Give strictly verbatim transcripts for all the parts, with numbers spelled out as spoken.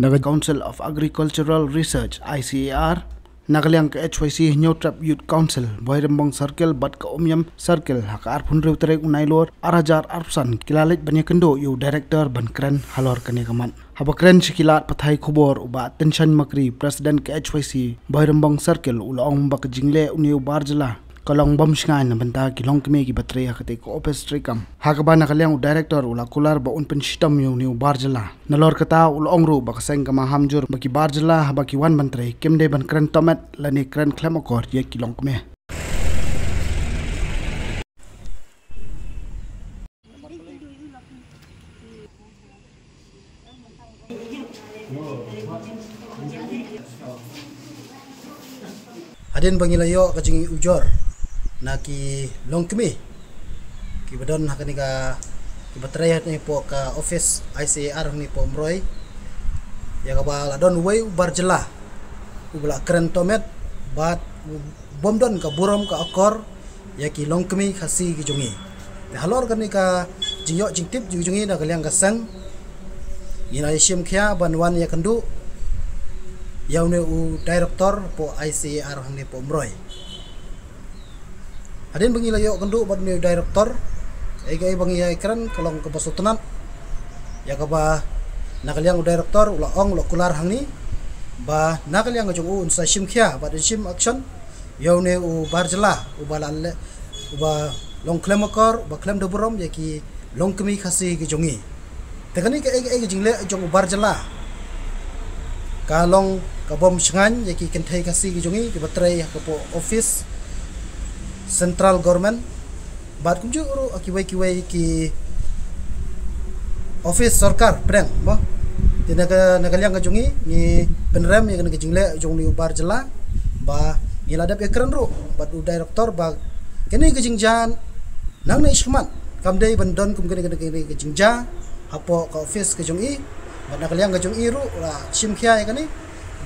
Na ka Council of Agricultural Research, I C A R, na ka liang ka H Y C Hynñiewtrep Youth Council, Bhoirymbong Circle bad ka Umiam Circle, ha ka arphew hynriew tarik u Nailur arhajar arphew san, ki la leit ban ïakynduh ïa u Director ban kren halor kane ka mat. Haba kren sha ki lad pathai khubor, u Bah Tynshan Makri, President ka H Y C Bhoirymbong Circle, u la ong ba ka jingleh une u bar jylla ka long bym shngaiñ na bynta ki longkmie kiba trei ha katei ka ophis treikam. Ha kaba na ka liang u Director u la kular ba un pynshitom ïa une u bar jylla. Nalor kata u la ong ruh ba ka seng ka maham jur ba ki bar jylla haba ki wan ban trei kim dei ban kren tohmet lane kren khlem akor ïa ki longkmie. Hadien ba ngi la ïoh ka jingujor na ki longkmie kiba don ha kane ka, kiba trei hangne hapoh ka office I C A R hangne hapoh Umroi, ïa kaba la don uwei u bar jylla uba la kren tohmet bad u bym don ka burom ka akor ïa ki longkmie Khasi ki jong ngi. Te halor kane ka jingïoh jingtip jong ngi na ka liang ka seng, ngi la ïashim khia ban wan ïakynduh ïa une u Director hapoh I C A R hangne hapoh Umroi. Hadien ba ngi la ïoh kynduh bad une u Director, kaei kaei ba ngi ïai kren ka long kaba sngewtynnat. Ïa kaba na ka liang u Director u la ong, u la kular hangne ba na ka liang ka jong u un sa shim khia bad un shim action ïa une u bar jylla uba la leh, uba long khlem akor, uba khlem da burom ïa ki longkmie Khasi ki jong ngi. Te kane kaei kaei ka jingleh jong u bar jylla ka long ka bym shngaiñ ïa ki kynthei Khasi ki jong ngi kiba trei ha kapoh office Central Government bad kumjuh ruh ha kiwei kiwei ki office sorkar pdeng, mo. Te na ka, na ka liang ka jong ngi, ngi pynrem ïa kane ka jingleh jong une u bar jylla ba ngi la dep ïakren ruh bad u Director ba kane ka jingjia nangne shakhmat kam dei ban don kum kane, kane, kane ka jingjia hapoh ka office ka jong i. Bad na ka liang ka jong i ruh la shim khia ïa kane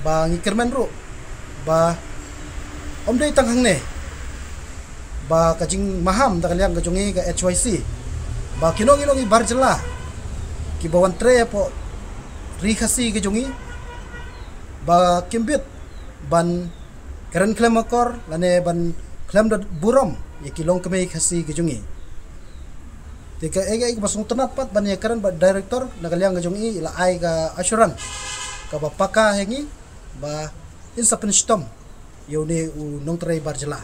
ba ngi kyrmen ruh ba ym dei tang hangne ba ka jingmaham na ka liang ka jong i ka H Y C, ba kino kino ki bar jylla kiba wan trei hapoh ri Khasi ka jong i ba kim bit ban kren khlem akor lane ban khlem da burom ïa ki longkmie Khasi ki jong i. Te kaei kaei kaba sngewtynnat pat ban ïakren bad Director, na ka liang ka jong i la ai ka assurance kaba paka ha ngi ba in sa pynshitom ïa une u nongtrei bar jylla.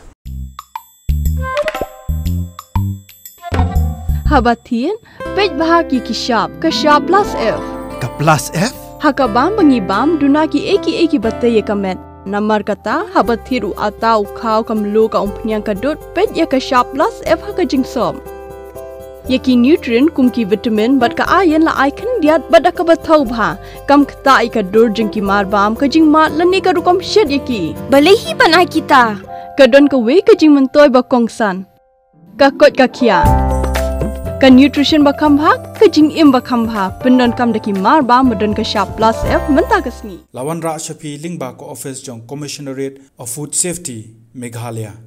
Haba thied, peit bha ki ki shap, ka shap plus F. Ka plus F? Ha ka bam ba ngi bam, duna kiei kiei kiba tei ïa ka met. Namar kata, haba thied u atta, u khaw, ka mluh, ka umphniang, ka dud, peit ïa ka shap plus F ha ka jingsop. Ïa ki nutrient kum ki vitamin bad ka iron la ai khyndiat bad da kaba thaw bha. Kam ktah ïa ka dur jong ki marbam, ka jingmad lane ka rukom shet ïa ki. Balei hi ban ai kita? Ka don kawei ka jingmyntoi ba kongsan. Ka koit ka khiah. Ka nutrition ba kham bha, ka jingim ba kham bha. Pyndonkam da ki marbam ba don ka shap plus F mynta ka sngi. La wanrah sha phi lyngba ka office jong Commissionerate of Food Safety, Meghalaya.